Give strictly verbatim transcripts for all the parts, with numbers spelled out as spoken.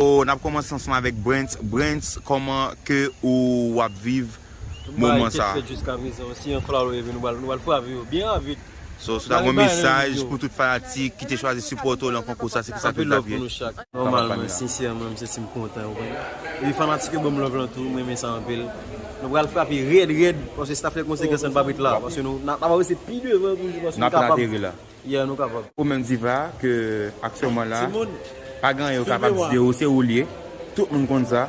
O, n ap kòmanse ansanm avèk Brens. Brens, kòman ke ou ap viv moman sa? Tout bagay te fèt jiska prezan. Si yon flaw leve, nou pral, nou pral frape yo byen rapid. So, si w ta gen yon mesaj pou tout fanatik ki te chwazi sipòte w nan konkou sa, se ki sa ke l t ap ye? Nòmalman, sensèman, m santi m kontan, ou konprann. Epi fanatik yo ban m love lan tou, m renmen sa anpil. Nou pral frape rèd, rèd, paske staff Lè Konsekans lan p ap ret la, paske nou, n a, n a avanse pi devan pou nou, paske nou kapab. N ap ateri la. Yeah, nou kapab. Ou menm Diva, ke aktyèlman la, pa gen anyen yo kapab di de ou, se ou l ye. Tout moun konn sa.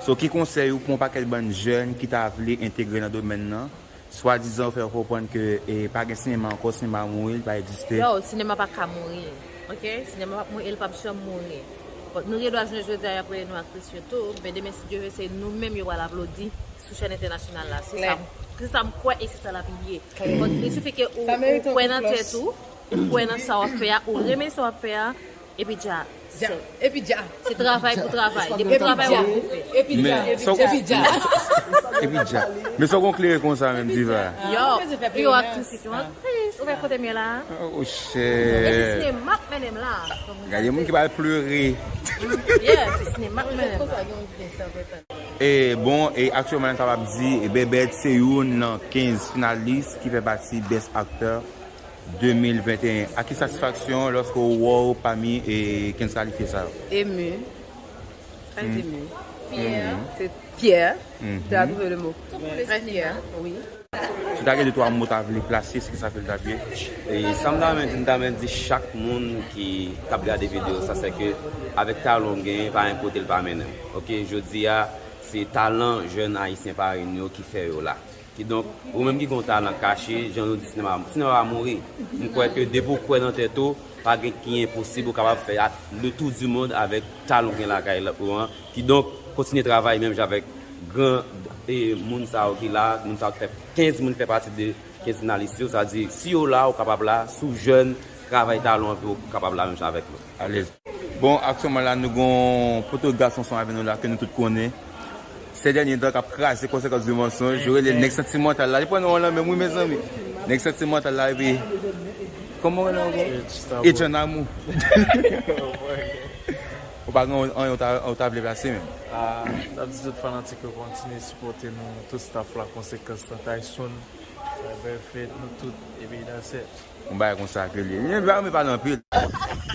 So, ki konsèy ou pou yon pakèt bann jèn ki ta vle entegre nan domèn nan? Swadizan yo fè yo konprann ke, e, pa gen sinema ankò, sinema mouri, li pa egziste. Yo, sinema pa ka mouri. Ok? Sinema p ap mouri e l p ap janm mouri. Bon, nou gen dwa jounen jodi a y ap rele nou aktris yo tou, men demen, si Dye vle, se nou menm yo pral aplodi sou chèn entènasyonal la. Se sa m, se sa m kwè e se sa l ap ye. Bon, il suffit ke ou, ou kwè nan tèt ou, ou kwè nan sa w ap fè a, ou renmen sa w ap fè a, epi dja. Dja. Epi dja. Se travay pou travay. Depi w travay, w ap boufè. Epi dja. Epi dja. Epi dja. Men sa w gon klere konsa menm, Diva. Yo, pi yo aktris, yo aktris. Ou wè kote m ye la? Oh, shit. E se sinema k mennen m la. Gade moun ki pral plere. Yeah, se sinema k mennen m la. E bon, e aktyèlman, n kapab di, e Bèbèt se youn nan kenz finalis ki fè pati Best Actor de mil venteyen. A ki satisfaksyon lòske w wè w pami, e, kenz kalifye sa yo? Emu. Très ému. Fyè. Se fyè. Tu as trouvé le mot. Très fyè, wi. Si w ta gen de twa mo w ta vle plase, se ki sa ke l t ap ye? E sa m ta renmen di, m ta renmen di chak moun ki t ap gade videyo sa, se ke avèk talan w genyen, pa gen kote l pa mennen w. Ok, jodi a, se talan jèn ayisyen parèy nou yo ki fè yo la. Kidonk, ou menm ki gen yon talan kache, jan yo di sinema, sinema pa mouri. M kwè ke depi w kwè nan tèt ou, pa gen ki enposib, ou kapab fè le tour du monde avèk talan w gen lakay ou an. Kidonk, kontinye travay menm jan avèk gran, e, moun sa yo ki la, moun sa yo ki fè kenz moun fè pati de kenz finalis yo, sa di, si yo la, ou kapab la, si w jèn, travay talan w, epi ou kapab la menm jan avèk nou. Alèz. Bon, aktyèlman la, nou gon poto gason ansanm avè nou la, ke nou tout konnen. Se dènye dan k ap kraze Konsekans di Mansonj, yo rele l nèg santimantal la. Li pran non an nan men m, wi, mezanmi. Nèg santimantal la, epi, kòman w rele l ankò? Etchan Amou. Ou pa gen anyen ou ta, ou ta vle plase menm? Ah, n ap di tout fanatik yo kontinye sipòte nou, tout staff la, Konsekans lan, Tyson, Bèfèt, nou tout, epi dasè. Yon bagay konsa ke l ye. Li menm pa renmen pale anpil.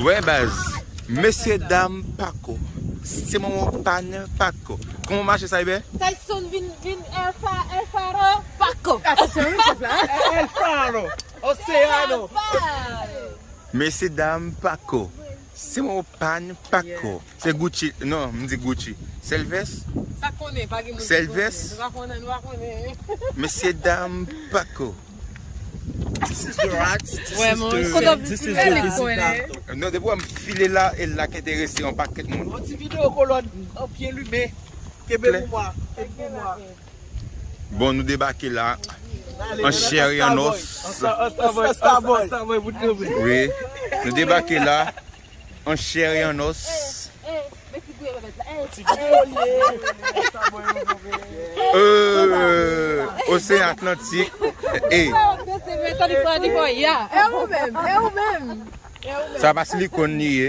Wè baz, mesye dam pako. Se moman pàn pako. Kòman mache sa, Ibè? Tyson vin, vin Alfa, Alfaro. Pako. Atansyon, wi, chèf la. Alfaro. Oceano. Mesye dam pako. Se moman pàn pako. Se Gucci. Non, m di Gucci. Sèl vès? Sa konnen, pa gen moun ki konnen. Sèl vès? Nou pa konnen, nou pa konnen. Mesye dam pako. This is the right, this is the right, this is the right. Non, depi w wè m file la, e la k enterese yon pakèt moun. Yon ti videyo kolòn, an byen limen. Kenbe pou mwen, kenbe pou mwen. Bon, nou debake la, an chè e an os. Wi, nou debake la, an chè e an os. Euh, Oseyan Atlantik. E. E ou menm, e ou menm. Sa pa silikòn li ye.